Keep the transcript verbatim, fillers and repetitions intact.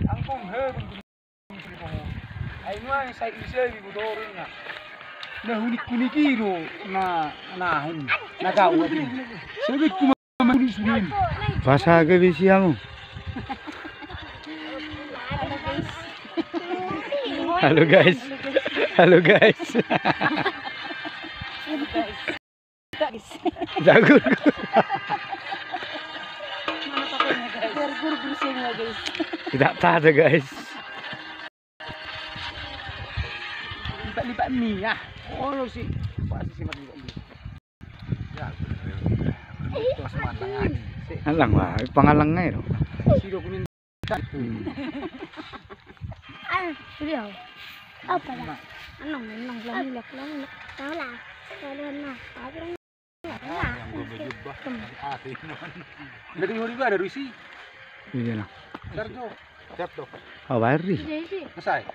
Angkon he. Ai nuaeng sai ise di botorna. Na hunik-hunik i do na nahun na gau ati. Sebek kuma mangulu sulim. Pasa ke bisi amu. Halo guys. Halo guys. Jagur. Tidak tahu guys. Lipat-lipat mi ah. Olo si. Pasti si mati lipat mi. Alang wah, pangalang aja dong. Sido kuning. Ah, sudah. Apa dah? Anong, anong, belum lihat, belum lihat. Tahu lah. Tahu lah. Tahu lah. Yang gua bejubah. Dari hari gua ada rusi. Iya lah. Serjo. Siap dong. Awari. Selesai.